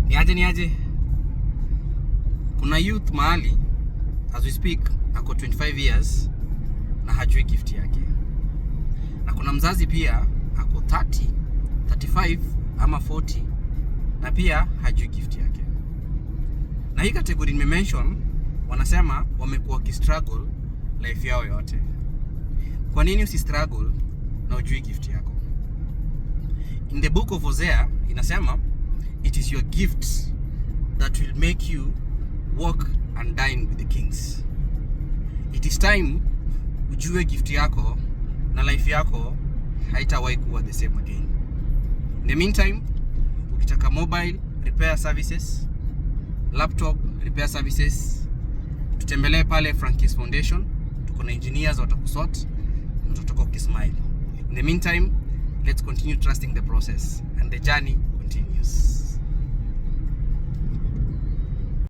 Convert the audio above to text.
Niaje niaje? Kuna youth mahali as we speak ako 25 years na hajui gift yake, na kuna mzazi pia ako 30, 35 ama 40 na pia hajui gift yake. Na hii category nimemention, wanasema wamekuwa wakistruggle life yao yote. Kwa nini usistruggle na ujui gift yako? In the book of Hosea inasema it is your gift that will make you walk and dine with the kings. It is time ujue gift yako na life yako haitawahi kuwa the same again. In the meantime, ukitaka mobile repair services, laptop repair services, tutembelee pale Frankis Foundation. Tuko na engineers watakusort na utatoka ukismile. In the meantime, let's continue trusting the process and the journey continues.